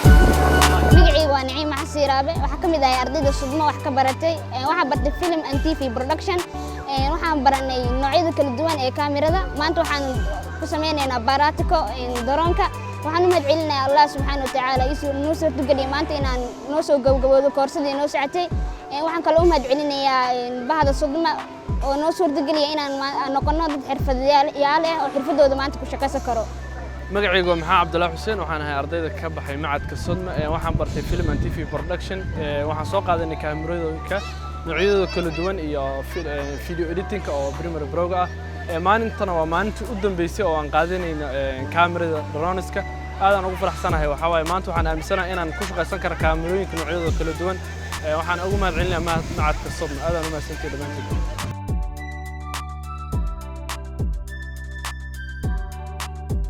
Magacayga waa Naciima Xasiiraabe. Waxaa ka mid ahay ardayda Sudmo wax ka baratay. Waxaan bartay film and TV production. Waxaan baranay noocyada kala duwan ee kaamirada. Maanta waxaan ku sameynaynaa practical drone-ka. Waxaan u mahad celinayaa Allah subxaana watacaala noo suurtageliyay maanta inaan noo soo gabagaboodo koorsadii noo socotay. Waxaan kaloo u mahad celinayaa bahda Sudma oo noo suurtageliya inaan noqono dad xirfadyaal ah oo xirfadooda maanta ku shaqaysan karo. Magacaygu waa Maxaa Cabdullaahi Xuseen. Waxaan ahay ardayda ka baxay macadka Sodma. Waxaan bartay film and TV production. Waxaan soo qaadanay kaamirooyinka noocyadooda kala duwan iyo video editingka oo Premiere Pro-ga ah. Maalintana waa maalintii u dambeysay oo aan qaadanayno kaamirada drones-ka. Aadaan ugu faraxsanahay. Waxaa waaye, maanta waxaan aaminsanahay inaan ku shaqaysan karo kaamirooyinka noocyadooda kala duwan. Waxaan ugu mahad celinayaa macadka Sodma. Aadaan u mahadsantihi dhammaantiin.